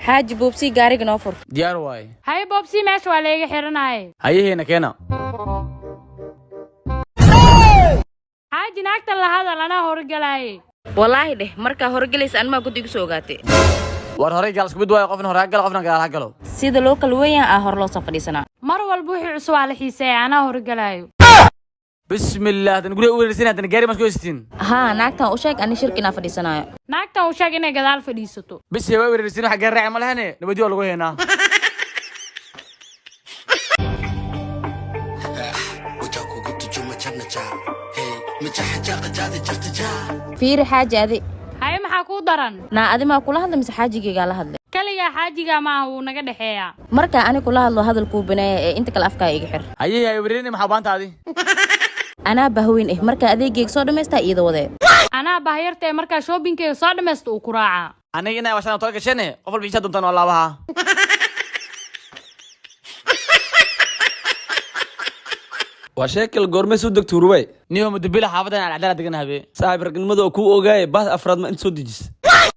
Xaaji, boobsii, gaariga noo fur. Diyaar waaye. Haye boobsii, meesha waa layga xiranaaye. Hayaheena keena. Xaaji, naagtan la hadal, anaa horgalaaye. Walaahi dheh, markaa horgelaysa anmaa gud igu soo ogaatay. War horey gaal isku mid waayo, qofna hore ha galo, qofna gadaal ha galo. Sida loo kala weyn yahay aa hor loo soo fadhiisanaa. Mar walba wixii cusub waa la xiiseeya, anaa horgalaayo. Bismillah, hadan guriga u wereersin, hadan gaari mas ku haysatiin. Haa, naagtan u sheeg ani shirka inaa fadhiisanaayo. Naagtan u sheeg inay gadaal fadhiisato. Bis waa wereersin, waxa gaari raaci ma lehane, nabadyo waa lagu haynaa. Fiiri xaaji adi. Haye, maxaa kuu daran? Naa adi maa kula hadla mise xaajigaygaa la hadlay? Kaligaa xaajigaa maaha, wuu naga dhexeeyaa. Markaa ani kula hadlo hadalkuu baneeya ee inta kale afkaa iga xir. Hayahi, hay wereerini, maxaa baantaadi? Anaa bahweyn eh, markaa adeegayga soo dhammaystaa iyada wadee. Anaa bahyarta ee markaa shoobinkeyga soo dhammaysta uu ku raacaa. Aniga inaa washaan tola gashane, qof walba isha doontaan waa laabaha. Waa sheekal, goormay soo degto Hurway? Niyo mudubila xaafadan aan cadaalad degan habe. Saaxiib, ragnimada oo kuu ogaaye, bahda afraad ma inta soo dejis?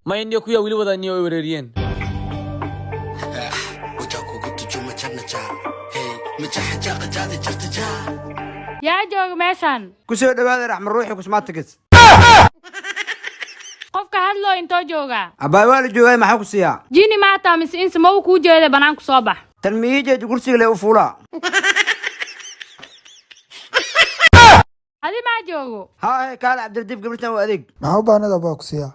May, niyo kuya weli wadaa, niyo way wereeriyeen. Yaa jooga meeshan? Ku soo dhawaada Raxmad Ruuxi Cosmetics. Qofka hadloo intoo jooga? Abbaay, waa la joogaay, maxaa ku siiyaa? Jini maataa mise inse ma uu kuu jeeda, banaanku soo bax. Tan miyii jeedi kursiga lee u fuulaa. Adi maa joogo? Haa he, kaale Cabdiradiif, gabirtan waa adeeg. Maxaa u baahnada baa ku siiyaa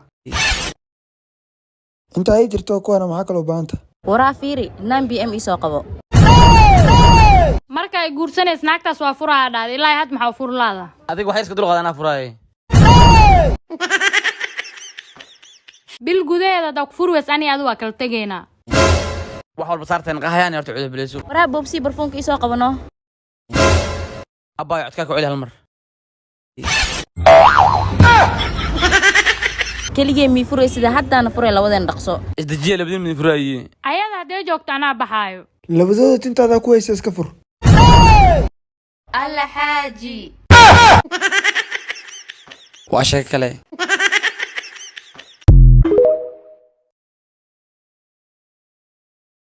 inta ay jirto kuwana, maxaa kaloo baahanta? Waraa fiiri, 9 b m iisoo qabo. Marka ay guursanays naagtaas waa furaha dhahda, ilaa had maxaa u furlaada? Adiga waxay iska dul qadanaa furaaye. Bil gudaheeda haddaa ku furi weys, ani adi waa kala tegaynaa. Wax walba saarteen qahayaan horta cudubileyso. Waraa boobsii, barfuunka iisoo qabo noo. Abbaayo, codkaa ku celi hal mar. Keligee mii furay sida haddaana furay, labadeen dhaqso. Isdejiya, labadiin midin furaaye. Ayada haddee joogto anaa baxaayo. Labadooda tintaadaa ku haysa, iska fur. Alla xaaji. Waa sheeko kale.